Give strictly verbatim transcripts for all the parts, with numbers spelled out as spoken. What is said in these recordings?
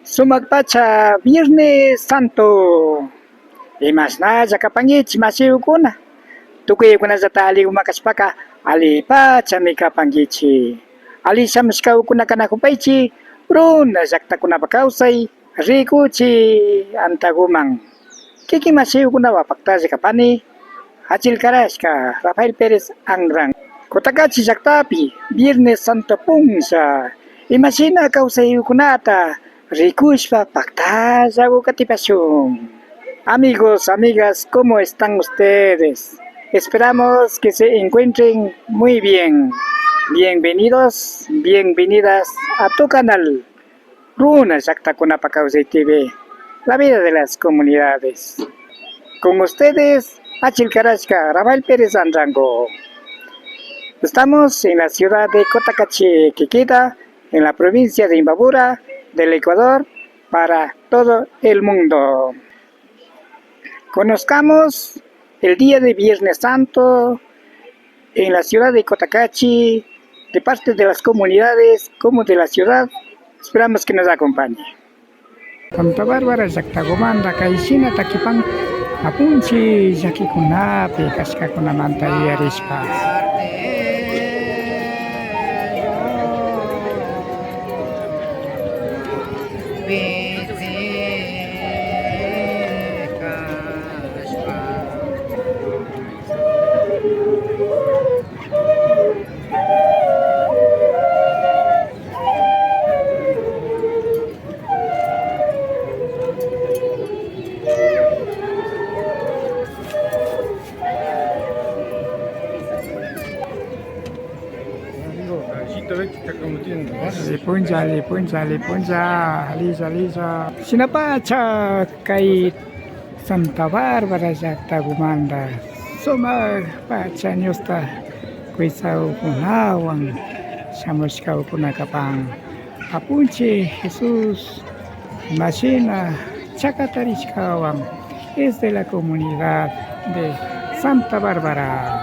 Sumak pacha Viernes Santo. Imashnalla kapankichik, mashikuna? Tukuykunallata alliguman kashpaka, allipachami kapankichik. Alli shamushkakuna kanakupaychik, runa llaktakunapak kawsay rikuchik antaguman. Kikin mashikunawan paktalla kapani, Achilkarashka Rafael Pérez Anran. Cotacachi llaktapi, Viernes Santo puncha, imashina kawsaykunata rikushpa paktalla katipashun. Amigos, amigas, ¿cómo están ustedes? Esperamos que se encuentren muy bien. Bienvenidos, bienvenidas a tu canal. Runa llaktakunapak kawsay T V, la vida de las comunidades. Con ustedes, Achilkarashka Rafael Pérez Anrango. Estamos en la ciudad de Cotacachi, que queda en la provincia de Imbabura, del Ecuador, para todo el mundo. Conozcamos el día de Viernes Santo en la ciudad de Cotacachi, de parte de las comunidades como de la ciudad. Esperamos que nos acompañe. Santa Bárbara llaktagumanta kayshina takipan, apunchik llakikunapi kashkakunamanta yuyarishpa. Alli puncha, alli puncha, alli puncha, alilla, alilla. Shinapacha kay Santa Bárbara llaktagumanta sumak pacha ñusta kuytsagukunawan shamushkagukuna kapan. Apunchik Jesús mashina chakatarishkawan es de la comunidad de Santa Bárbara.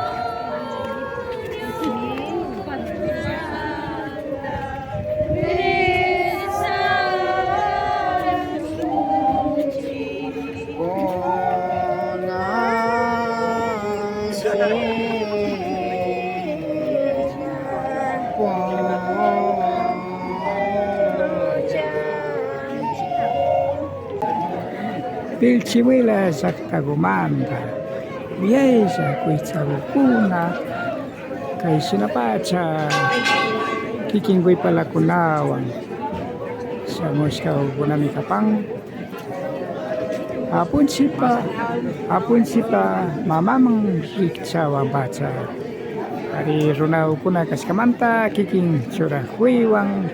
Pilchihuela llaktagumanta, uyaylla kuytsagukuna, kayshinapacha kikin kuypalakunawan shamushkagukunami kapan. Apunchikpa, apunchikpa mamaman rikchawanpacha. Ari, runagukuna kashkamanta kikin churakuywan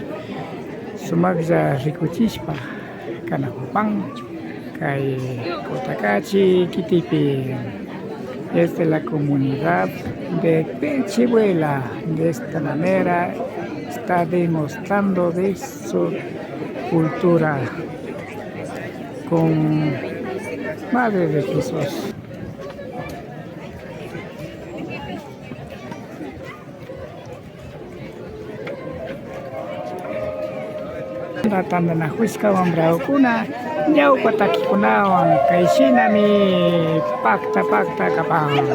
sumaklla rikuchishpa kanakupan kay Cotacachi kitipi. Es de la comunidad de Pilchihuela. De esta manera está demostrando de su cultura con Madre de Jesús. Tantanakushka wambrakuna ñawpa takikunawan kayshinami pakta pakta kapan.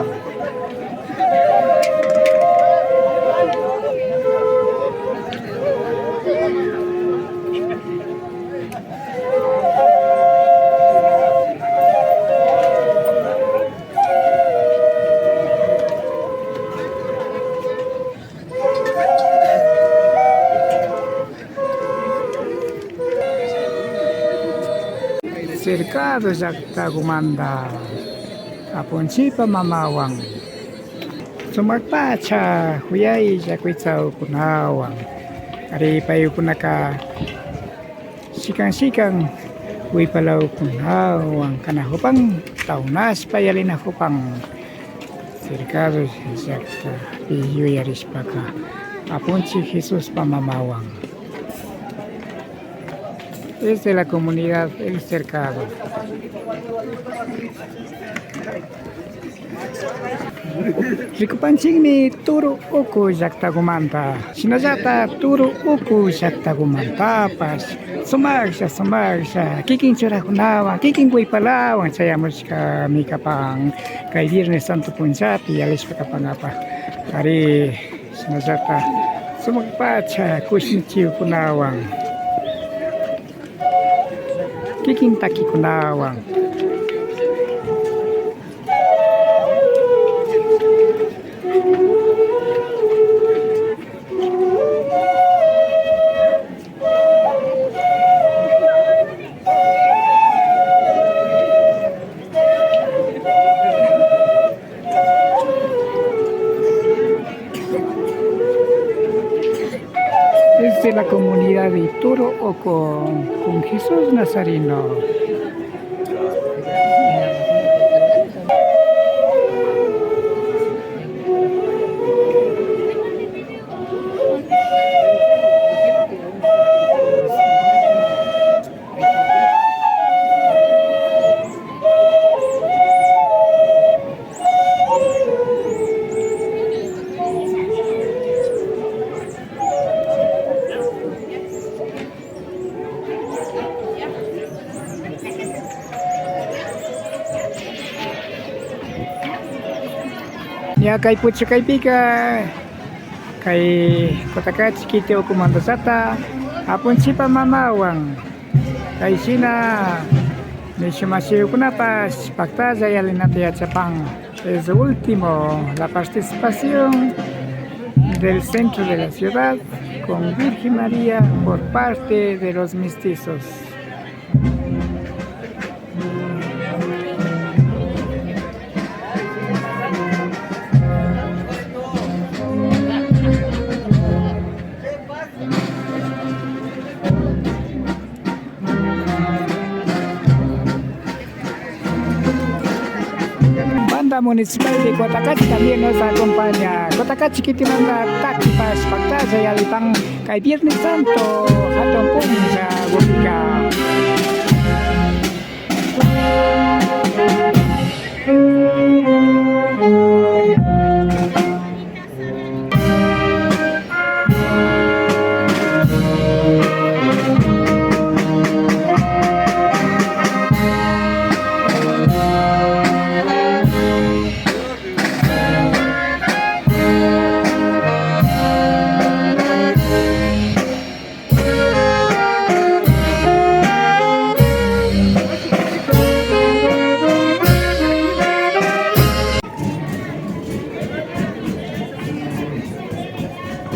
Cercado llaktagumanta apunchikpa mamawan. Sumak pacha kuyaylla kuytsagukunawan. Ari, paykunaka shikan shikan kuypalagukunawan kanakupan, tawnashpa yalinakupan. Cercado llaktapi yuyarishpaka apunchik Jesuspa mamawan. Es de la comunidad El Cercado. Rikupanchikmi Turu Uku llaktakumanta, shinallata Turu Uku llaktakumantapash sumaklla, sumaklla, kikin churakunawan, kikin wipalawan chayamushkami kapan kay Viernes Santo punllapi yalishpa kapankapa. Ari, shinallata sumak pacha kushnichikunawan, kikin takikunawan. Es de la comunidad de Toro o con, con Jesús Nazareno. Ña kay puchukaypika, kay Cotacachi kiti ukumantallata apunchikpa mamawan, kay shina mishu mashikunapash paktalla yallinata yachapan. Es último la participación del centro de la ciudad con Virgen María por parte de los mestizos. Banda Municipal de Cotacachi también nos acompaña. Cotacachi kitimanta takipash paktalla yallipan kay Viernes Santo hatun punllakupika.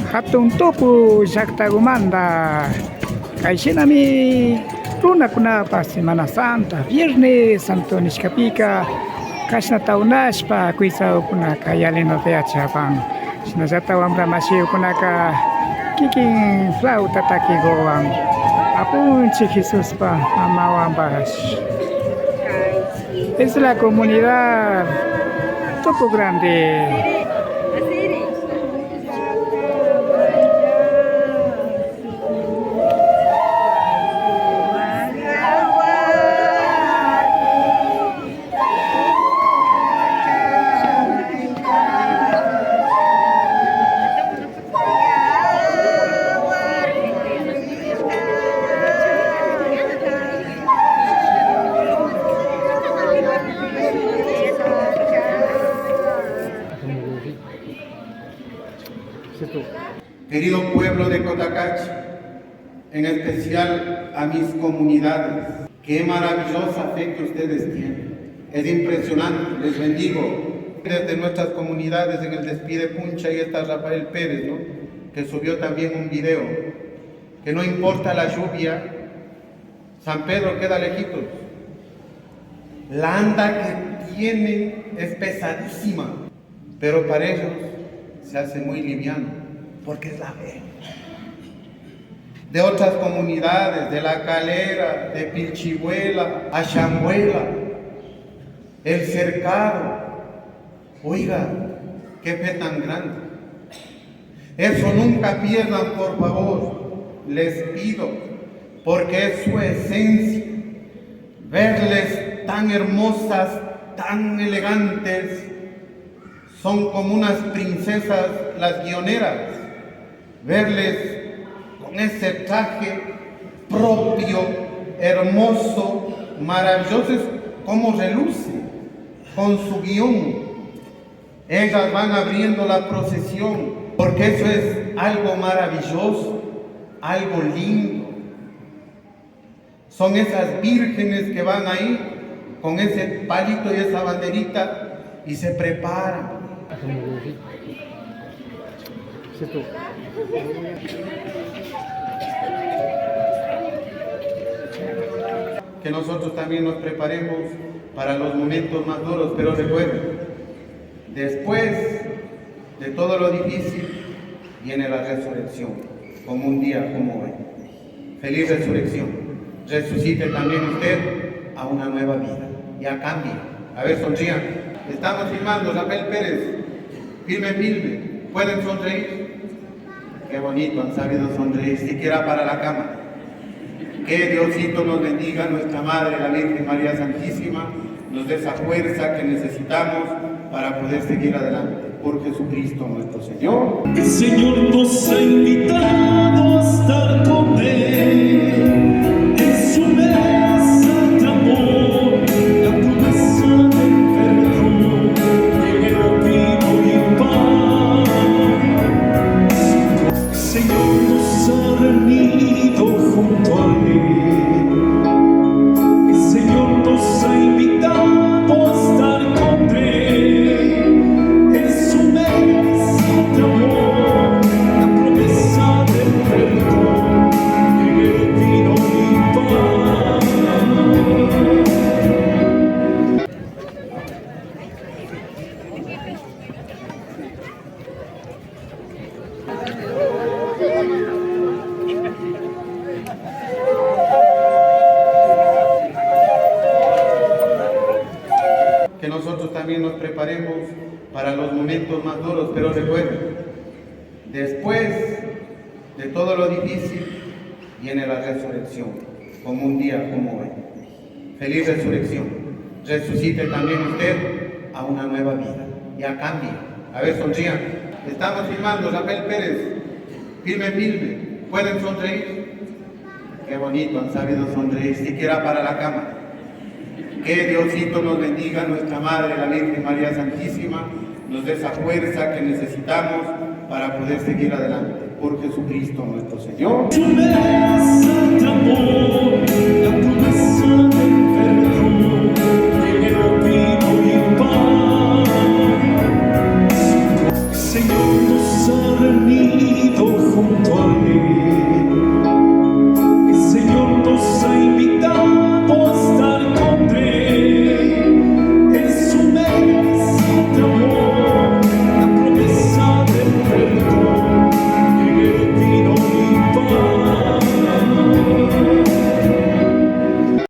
Hatun tupu llaktakumanta, kay shinami runakunapa Semana Santa, Viernes Santo nishkapika, kashna taunashpa kuytsakukunaka yallinata yachapan. Shinallata wambra mashikunaka kikin flauta takikuwan Apunchik Jesuspa mamawanpash. Es la comunidad Topo Grande. Querido pueblo de Cotacachi, en especial a mis comunidades. Qué maravillosa fe que ustedes tienen. Es impresionante. Les bendigo. Desde nuestras comunidades en el Despide Puncha, ahí está Rafael Pérez, ¿no? Que subió también un video. Que no importa la lluvia, San Pedro queda lejitos. La anda que tienen es pesadísima. Pero para ellos se hace muy liviano, porque es la fe. De otras comunidades, de La Calera, de Pilchihuela, Ashambuela, El Cercado. Oiga, qué fe tan grande. Eso nunca pierdan, por favor, les pido. Porque es su esencia. Verles tan hermosas, tan elegantes, son como unas princesas las guioneras. Verles con ese traje propio, hermoso, maravilloso, es como reluce con su guión. Ellas van abriendo la procesión, porque eso es algo maravilloso, algo lindo. Son esas vírgenes que van ahí con ese palito y esa banderita y se preparan. Que nosotros también nos preparemos para los momentos más duros, pero recuerden, después de todo lo difícil viene la resurrección, como un día como hoy. Feliz resurrección. Resucite también usted a una nueva vida. Ya cambie. A ver, sonrían. Estamos filmando, Rafael Pérez. Filme, filme. ¿Pueden sonreír? Qué bonito, han sabido sonreír, siquiera para la cámara. Que Diosito nos bendiga, nuestra Madre, la Virgen María Santísima, nos dé esa fuerza que necesitamos para poder seguir adelante. Por Jesucristo nuestro Señor. El Señor nos ha invitado a estar con Él en su mesa de amor, la promesa del perdón en el vino y pan. El Señor nos ha reunido junto a Él. El Señor nos ha invitado a estar con Él en su mesa de amor, la promesa del perdón en el vino y pan. Que nosotros también nos preparemos para los momentos más duros, pero recuerden, después de todo lo difícil viene la resurrección, como un día como hoy. Feliz resurrección. Resucite también usted a una nueva vida. Ya cambie. A ver, sonrían. Estamos filmando, Rafael Pérez. Filme, filme. ¿Pueden sonreír? Qué bonito, han sabido sonreír, siquiera para la cámara. Que Diosito nos bendiga, nuestra Madre, la Virgen María Santísima, nos dé esa fuerza que necesitamos para poder seguir adelante. Por Jesucristo nuestro Señor. Su mesa de amor.